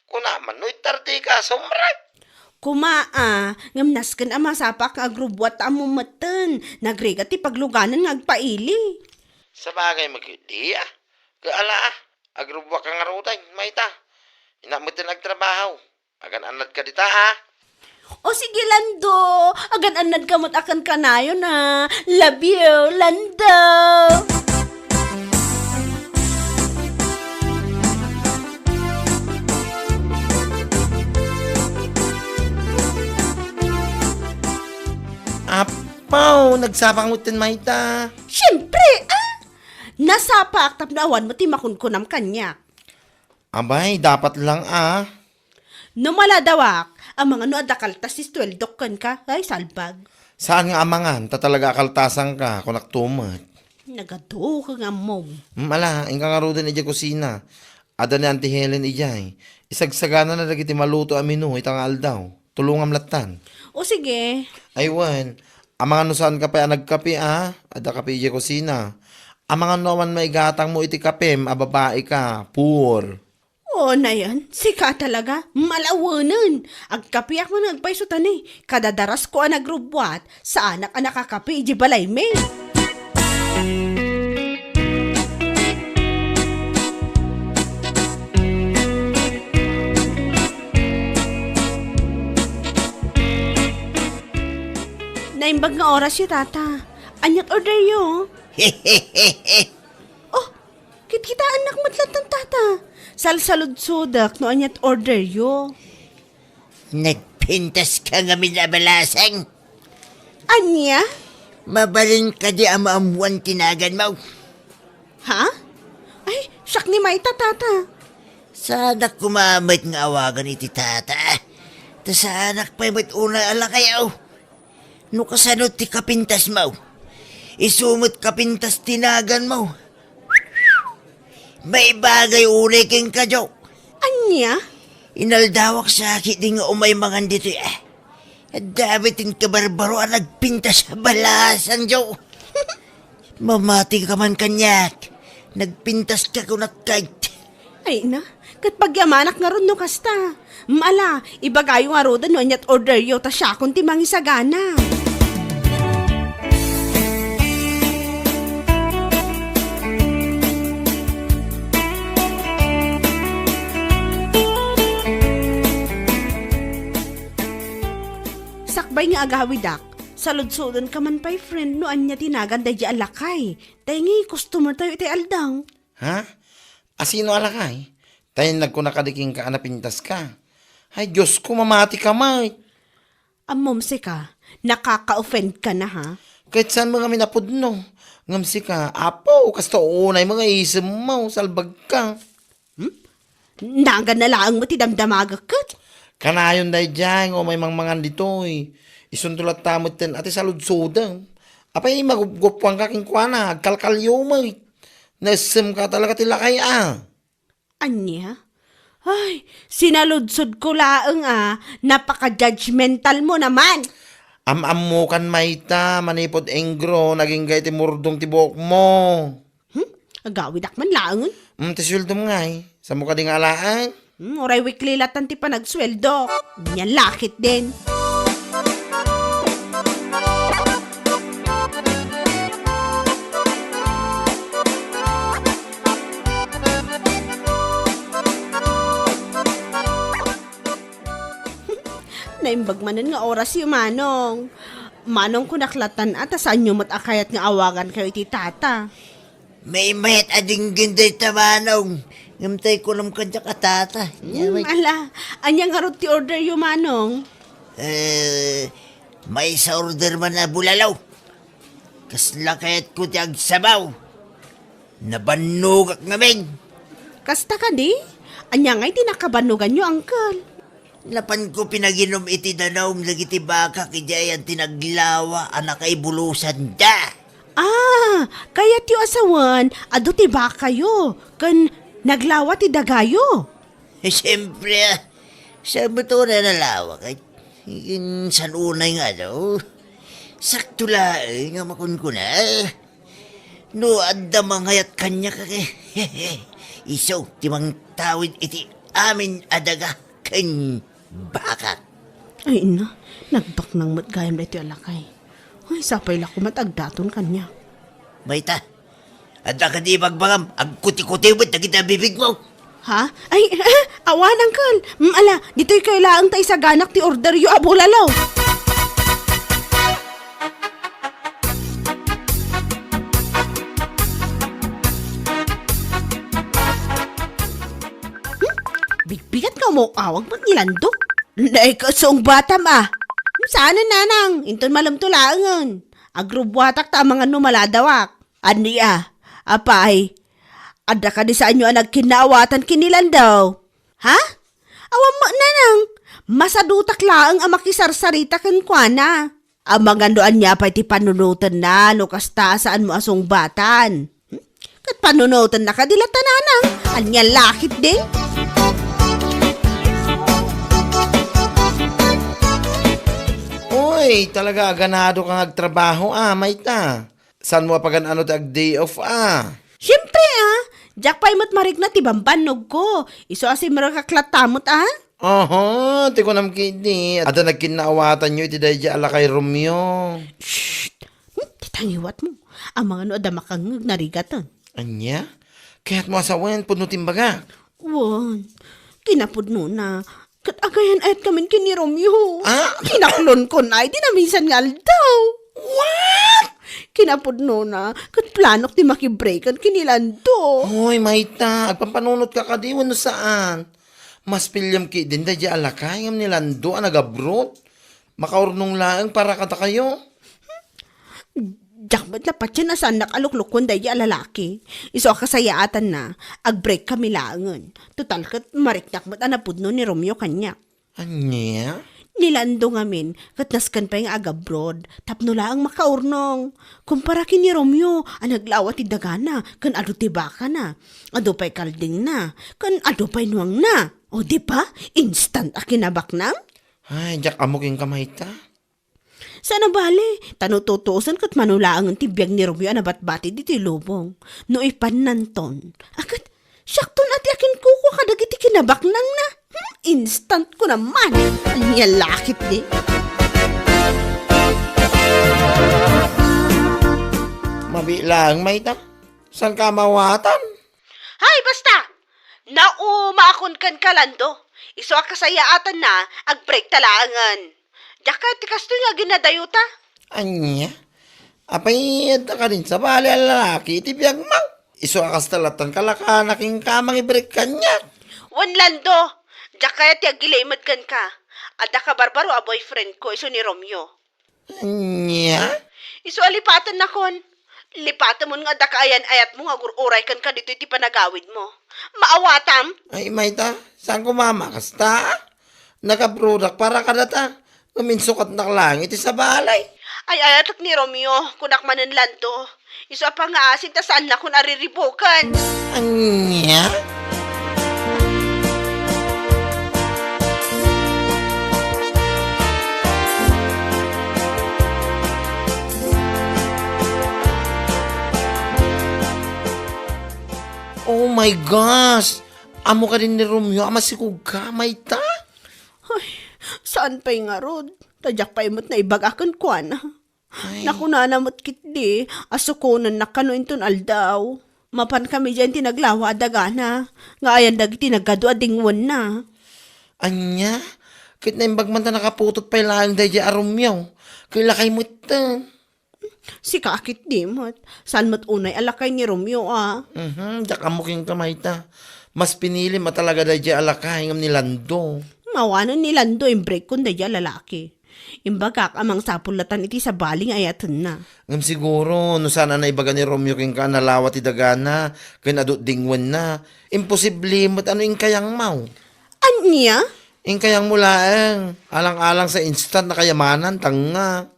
Kuna man no itardika, sumrek? Kuma a, ngem nasken a masapak nga agrubbuat ta ammom metten. Nagrigat ti pagluganan nga agpaili. Sabagay met ketdi a. Ket ala a, agrubbuakka ngaruden, Mayta. Innak metten agtrabaho. Agan-annadka dita, a? O sige, Lando, agan-annadka met a ken kanayon a. Love you, Lando! Apaw, nagsapaka metten, Mayta. Siyempre, a! Nasapak tapno awan met ti makunkunam kaniak. Abay, dapat lang a. No maladawak, amangan no adda kaltas ti sueldok kenka, ay, salbag. Saan nga amangan, ta talaga akaltasanka, kunak tumet. Nagadu ka nga ammom. Mm, ala, inka ngaruden idiay kusina. Adda ni Auntie Helen idiay. Isagsaganana dagiti maluto a menu ita nga aldaw. Tulongam lattan. O, sige. Ay, wen. Amangan no saanka pay a nagkape, a? Adda kape idiay kusina. Amangan no awan maigatangmo iti kapem a babaika. Poor. O, nayon. Sika talaga. Malawenen. Agkapeak man nga agpayso ta ni. Kadadarasko a nagrubbuat, saanak a nakakape idiay balaymi. Naimbag nga orasyo, Tata. Aniat orderyo? Oh, kitkitaennak met lattan, Tata. Salsaludsodak no aniat orderyo. Nagpintaska ngamin a balasang. Ania? Mabalin kadi a maammoan ti naganmo? Ha? Ay, siak ni mayta, Tata. Saanak koma met nga awagan iti tata. Ta saanak pay met unay a lakayaw. No kasano ti kapintasmo, isu met kapintas ti naganmo. Maibagay unay kenka, Joe. Ania? Inaldawak sa ketdi nga umay mangan ditoy, a. Adda met ti kabarbaro a nagpintas a balasang, Joe. Mamati ka man kaniak. Nagpintas ka kunak, kayt. Ay na, ket pagyamanak ngarud no kasta. Mala, ibagayo ngaruden no aniat orderyo ta siakon ti mangisagana. Agawidak, saludsodenka man pay, friend, no ania ti nagan daydi a lakay. Tay ngi, customer tayo iti aldaw. Ha? Asino a lakay? Tay nagkuna kadi kenka a napintaska. Ay, Diyos ko, mamati ka, Mike. Ammom sika, nakaka-offend ka na, ha? Ket saan mo ngamin a pudno? Ngem sika, Apo, kasta uunay mo nga isem mo, salbag ka. Hmm? Nagan na laeng mo ti damdamagek ket? Kanayon daydiay nga umay mangmangan ditoy. Isunto latta metten a ti saludsodem. Apay, magupgupuan ka kenkuana, agkalkalyo met. Naessem ka talaga ti lakay a. Ania? Ay, sinaludsod ko laeng a, napaka-judgmental mo naman. Am-ammokan mayta, manipud engro, nagingga iti murdong ti buok mo. Hmm? Agawidak man laengen. Hmm, ti sueldom ngay. Saan mo kadi nga alaen? Hmm, uray weekly latan ti panagsweldok. Nia lakay ketdin. Naimbag manen nga orasyo, Manong. Manong, kunak latan a, ta saanyo met a kayat nga awagankayo iti tata. Maymayat a dinggen dayta, Manong. Ngem tay kunam kadiak a tata. Hmm, ala, ania ngarud ti orderyo, Manong? Eh, maysa order man a bulalo. Kasla kayatko ti agsabaw. Nabannogak ngamin. Kasta kadi? Ania ngay ti nakabannoganyo, Uncle? Napanko pinaginom iti danum dagiti bakak idiay a naglawa a nakaibulosan da. Ah, kayatyo a sawen, adu ti bakayo, ken naglawa ti dagayo. Eh, siyempre, ah. Saan met unay a nalawa, ket insan unay nga adu. Sakto laeng nga makunkuna. No adda mangayat kaniak, ket isu ti mangtawid iti amin a daga ken bakak. Ay, ina, nagbaknang met gayam daytoy a lakay. Ay, sapay la koma ta agdaton kaniak. Mayta, adda kadi ibagbagam, agkutikutiw met dagiti bibigmo. Ha? Ay, eh, awan, Uncle. Mm, ala, ditoy kayo laeng ta isaganak ti orderyo a bulalo. Hmm? Bigbigat nga umawag met ni Lando. Nay, kasungbatam, ah. Saan, nanang? Inton malem to laengen. Agrubbuatak ta amangan no maladawak. Ania? Apay, adda kadi saanyo a nagkinnaawatan ken ni Lando? Ha? Awan met, nanang. Masadutak laeng a makisarsarita kenkuana. Amangan no ania pay ti panunotenna no kasta a saanmo a sungbatan. Hmm? Ket panunotenna kadi latta, nanang? Ania lakay ketdi? Uy, talaga aganado ka nga agtrabaho, ah, mayta. Saanmo a pagan-ano ti ag-day off, ah? Siempre, ah. Diak pay met marikna ti bambannogko. Isu a simrekak latta met, ah. Aha, ti kunam ketdi, adda nagkinnaawatanyo iti daydiay a lakay Romeo. Shh! Hmm, ti tangiwatmo. Amangan no adda makangngeg narigaten. Ania? Kayatmo a sawen, pudno ti imbagak. Wen, kinapudnona, ket agayan-ayat kamin ken ni Romeo. Ah? Kinaklonkon ay di naminsan nga aldaw. What? Kinapudnona, ket planok ti makibreakan ken ni Lando. Hoy, mayta, agpampanunotka kadi wenno saan? Mas piliam ketdin daydiay a lakay ngem ni Lando a nag-abroad. Makaurnong laeng para kadakayo. Diak met napatien a saannak a luklukoen daydiay a lalaki. Isu a kasayaatanna, agbreak kami laengen. Total ket mariknak met a napudno ni Romeo kaniak. Ania? Ni Lando ngamin, ket nasken pay nga agabroad, tapno laeng makaurnong. Kumpara ken ni Romeo a naglawa ti dagana, ken adu ti bakana, adu pay kaldingna, ken adu pay nuangna. O, di ba? Instant a kinabaknang? Ay, diak ammo kenka mayta. Saan a bale, ta no tutuosen ket mano laengen ti biag ni Romeo a nabatbati ditoy lubong. No ipannanton, a ket siakton a ti akinkukua kadagiti kinabaknangna. Hmm, instant ko naman. Ania lakay ketdi? Mabiit laeng mayta. Saan ka mawatan? Hay, basta! Naumaakon ken ka, Lando. Isu a kasayaatanna, agbreak ta laengen. Diak kayat ti kastoy nga aginadayota. Ania? Apay, adda kadin sabali a lalaki iti biagmo? Isu a kasta latta kalakana kenka a mangibrek kaniak. Wen, Lando, diak kayat ti aggilimed kenka. Adda kabarbaro a boyfriend ko, isu ni Romeo. Ania? Isu a lipatennakon. Lipatemon nga adda kaayan-ayatmo nga agur-uray kenka ditoy ti panagawidmo. Maawatam? Ay, mayta, saan ko mama, kasta? Nagabrodak para kadata. Uminsukatnak laeng iti sabali. Ay-ayatek ni Romeo, kunak manen Lando. Isu a pangngaasim ta saannakon a riribuken. Ania? Oh my gosh! Ammo kadin ni Romeo a masikogka, mayta? Ay, saan pay ngarud? Ta diak pay met naibaga kenkuana. Ay. Nakunana met ketdi a sukonennak kano inton aldaw. Mapankami diay ti naglawa a dagana, nga ayan dagiti nagadu a dingwenna. Ania? Ket naimbag man ta nakaputot pay laeng daydiay a Romeo. Ket lakay metten. Sika a ketdi met. Saan met unay a lakay ni Romeo a? Mhm, diak ammo kenka mayta. Mas pinilim a talaga daydiay a lakay ngem ni Lando. Mawanen ni Lando imbrekkon daydiay a lalaki. Imbagak a mangsapul latan iti sabali nga ayatenna. Ngem siguro, no saan a naibaga ni Romeo kenka a nalawa ti dagana ken adu ti dingwenna, imposible met a no inkayangmo. Ania? Inkayangmo laeng, alang-alang sa instant a kayamanan, danga.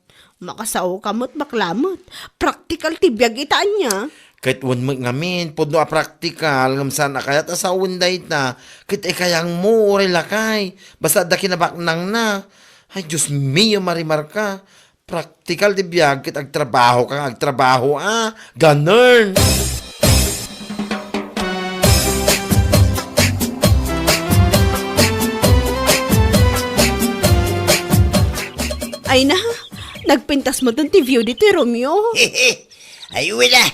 Makasaoka met, bakla met. Praktikal ti biag ita, ania? Ket wen met ngamin, pudno a praktikal, ngem saan a kayat a sawen dayta. Ket ikayangmo, uray lakay. Basta adda kinabaknangna. Ay, Dios mio, Marimarka. Praktikal ti biag ket agtrabaho ka nga agtrabaho, a. Ganern. Ay na, nagpintas metten ti view ditoy, Romeo. Ay, wala.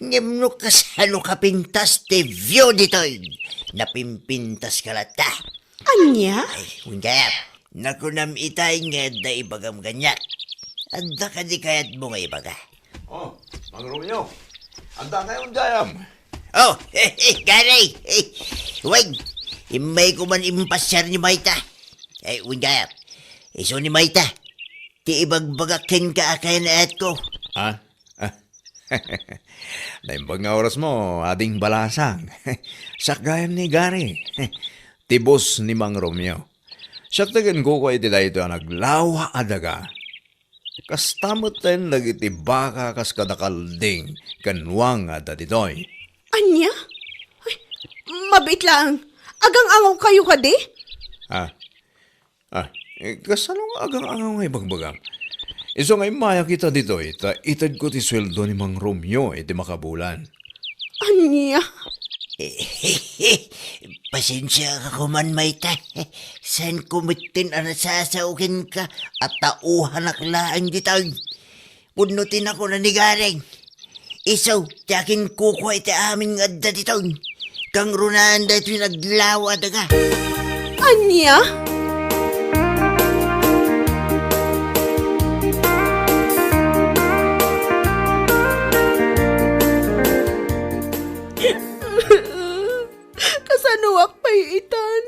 Ngem no kasano kapintas ti view ditoy, napimpintas ka latta. Ania? Ay, wen gayam. Nakunam itay nga adda ibagam kaniak. Adda kadi kayatmo nga ibaga? Oh, Mang Romeo. Adda kayo gayam? Oh, Gary. Wen, immay ko man impasiar ni Mayta. Ay, wen gayam. Isu ni Mayta. Ti ibagbagak kenka a kayat ko. Ah? Ah. Naimbag nga oras mo, Ading Balasang. Siak gayam ni Gary. Ti boss ni Mang Romeo. Siak ti kinkukua iti daytoy a naglawa a daga. Kasta metten dagiti baka kas kada kalding ken nuang nga adda ditoy. Ania? Ay, mabiit laeng. Agang-angaw kayo kadi? Ah, Ah, eh, kasano nga agang-angaw nga ibagbagam? Isu nga immayak ita ditoy, ta itedko ti sueldo ni Mang Romeo iti makabulan. Ania? Pasensia ka kuman, Mayta. Saan ko metten a nasasao kenka a tauhanak laeng ditoy. Pudno ti nakuna ni Gareng. Isu ti akinkukua iti amin nga adda ditoy. Kangrunaan daytoy naglawa a daga. Ania? Kasanoak pay itan?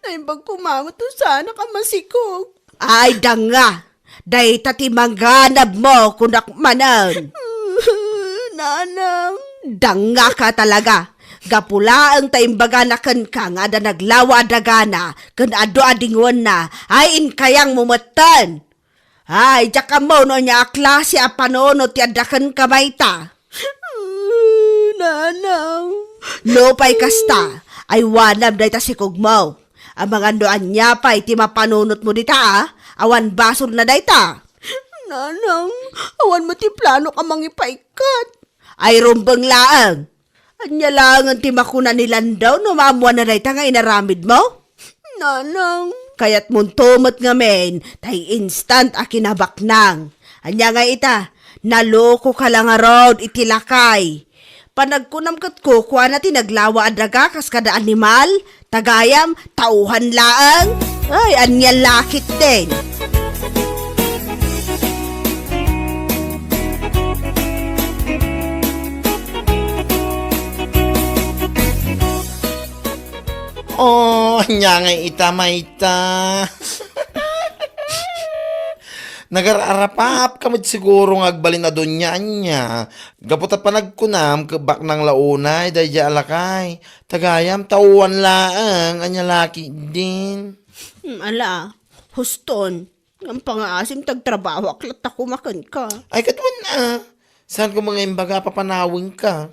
Naimbag ko mangot no saanak a masikog. Ay, danga! Dayta ti manganabmo, kunak manen. Nanang. Dangngaka talaga. Gapu laeng ta imbagana kenka nga adda naglawa a dagana ken adu a dingwenna, ay inkayangmo metten. Ay, diak ammo no ania a klase a panunot ti adda kenka, Mayta. Nanang. Nupay kasta, aywanam dayta sikogmo. Amangan no ania pay ti mapanunotmo dita, a? Awan basolna dayta. Nanang, awan met ti planok a mangipaikkat. Ay rumbeng laeng. Ania laengen ti makuna ni Landaw no maammoanna dayta nga inaramidmo? Nanang. Kayatmonto met ngamin, tay instant a kinabaknang. Ania nga ita, nalokoka la ngarud iti lakay. Panagkunam ket kukuana ti naglawa a daga kas kada animal, ta gayam, tauhan laeng. Ay, ania la ketdin. Oh, ania ngay ita, mayta? Nagar-arapapka met siguro nga agbalin a donia, ania. Gapu ta panagkunam, kebbaknang la unay daydiay a lakay. Ta gayam, ta awan laeng, ania la ketdin. Hmm, ala, huston. Ngem pangaasim ta agtrabahoak latta koma kenka. Ay, ket wen a. Saan ko nga imbaga a papanawengka?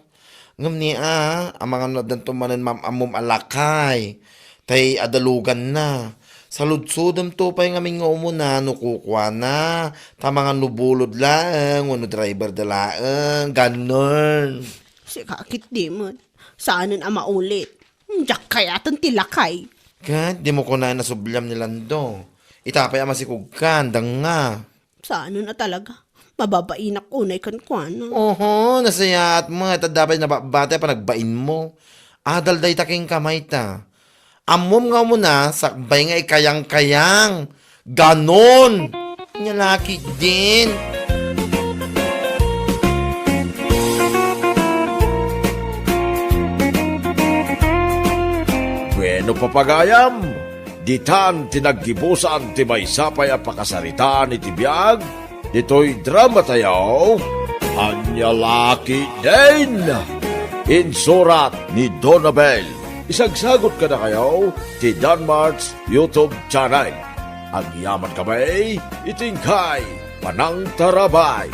Ngem ni a, amangan no addanto manen maam-ammom a lakay. Tay adaluganna. Saludsodemto pay ngamin nga umuna no kukuana. Ta amangan no bulod laeng, wenno driver da laeng. Ganon. Sika ketdi met. Saanen a maulit. Hmm, diak kayaten ti lakay. Ket, dimo kunaen a subliam ni Lando. Ita pay a masikogkan, danga. Saanen a talaga. Mababainak unay kenkuana. Oho, nasayaat met. Adda pay nababati a panagbainmo. Adal dayta kenka, mayta. Ammom nga umuna, sakbay nga ikayangkayang. Ganon! Ania la ketdin. Bueno, papagayam, ditan ti naggibusan ti maysa pay a pakasaritaan iti biag ditoy drama tayo, Ania la ketdin. Insurat ni Donabel. Isagsagot kadakayo ti Danmart's YouTube channel. Agyaman kami iti inkay panangtarabay.